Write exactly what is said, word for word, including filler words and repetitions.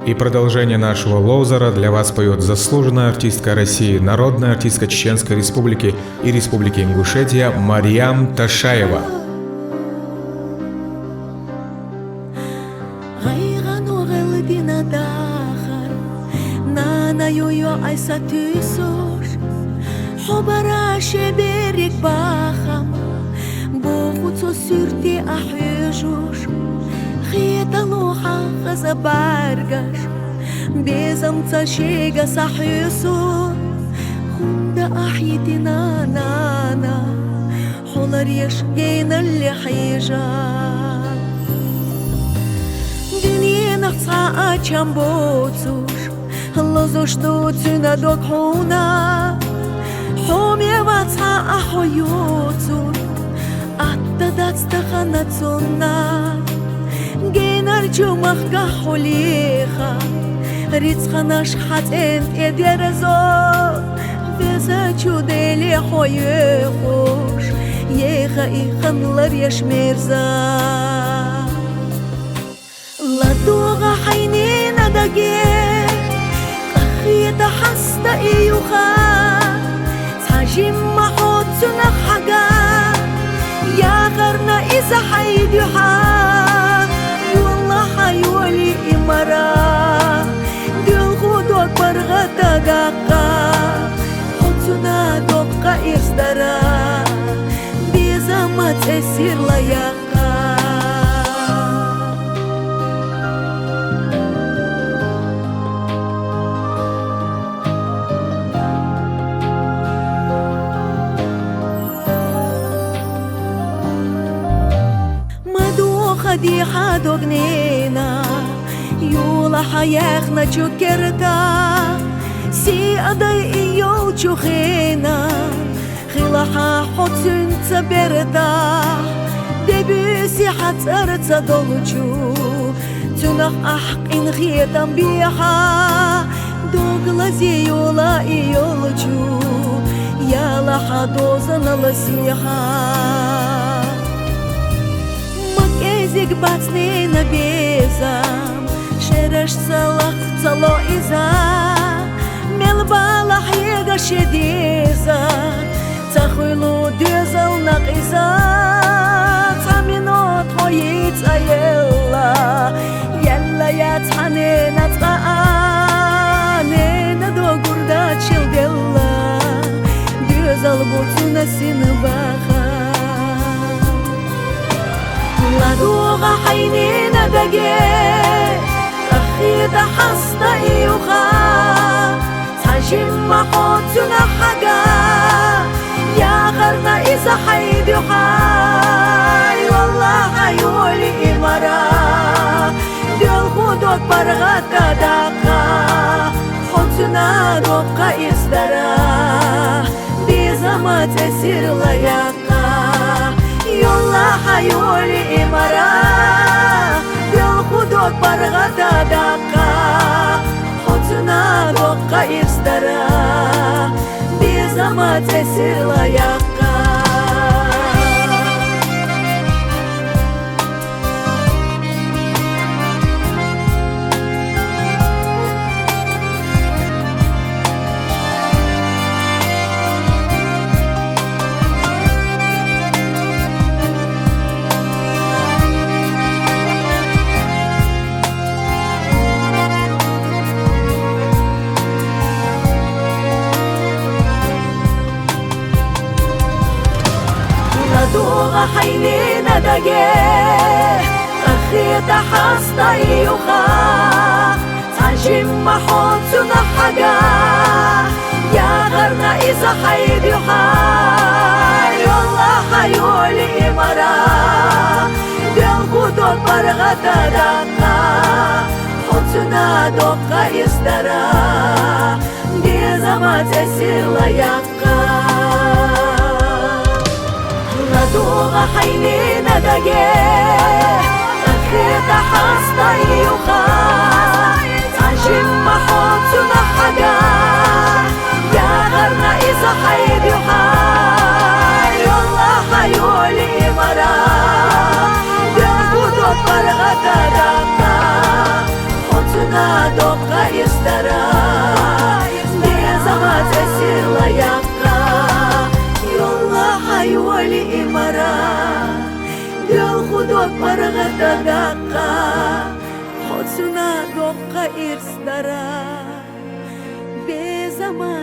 И продолжение нашего лоузера для вас поет заслуженная артистка России, народная артистка Чеченской Республики и Республики Ингушетия Марьям Ташаева. Гъайгъа ногъел дина дахар, нана юю айса тюсуш, хобара шеберик бахам, боху цо сюрти ахьюжуш, хеталу хьахаза баргаш, безам ца шега сахьюсу, хунда ахьитина нана, хулар еш гейналли хьижа. Динина ца ачам боцуш, лозуш ду цуна докуна, хьоме ваца ахо юцур, атта дацта хана цунна. Гейнар чумах гахулиха, рицханаш хатен эдерзо, веза чудели хо юхуш, еха и ханлар еш мерза. Ладугъа хьайнина даге, къахита хьаста июха, цхьа жимма хоцуна хьага, яхарна иза хьайдюха, юла хьайоли имара, дюлху дог баргъата дакъа, хоцуна докъа ирсдара, безама цесирла яхъа. Мадуха дихьа догнена, юла хьаяхна чукерта, си адай иёл чухена, хила хьа хоцун ца берта, дебиси хьацар ца долчу, цунах ахкъин хетам биха, доглази юла иёлчу, яла хьа дозанала сиха. Макезиг бацнена безам, шераш цалах цало иза, мел бала хьега шедеза, ца хуйлу дезал накъиза, ца минот хьои цаелла, елла я цхьанена цӀа а, нена догурда чилделла, дезал буцуна синбаха. Ладугъа хьайнина даге, къахита хьаста июха, цхьа жимма хоцуна хьага, яхарна иза хьайдюха, валла хьайоли имара, дюлху дог баргъата дакъа, хоцуна докъа ирсдара, безама цесирла яхъа. Юла хьайоли имара, дюлху дог баргъата дакъа, хоцуна докъа ирсдара, безама цесирла яхъа. Ладугъа хьайнина даге, къахита хьаста июха, цхьа жимма хоцуна хьага, яхарна иза хьайдюха, юла хьайоли имара, дюлху дог баргъата дакъа, хоцуна докъа ирсдара, безама цесирла яхъа. Ладугъа хьайнина даге, къахита хьаста июха, цхьа жимма хоцуна хьага, яхарна иза хьайдюха, юла хьайоли имара, дюлху дог баргъата дакъа, хоцуна Докъа ирс дара, безама цӀесила якъа, йолла хӀайвали имара, дел худок паргъата дакъа, хоцуна докъа ирс дара, безама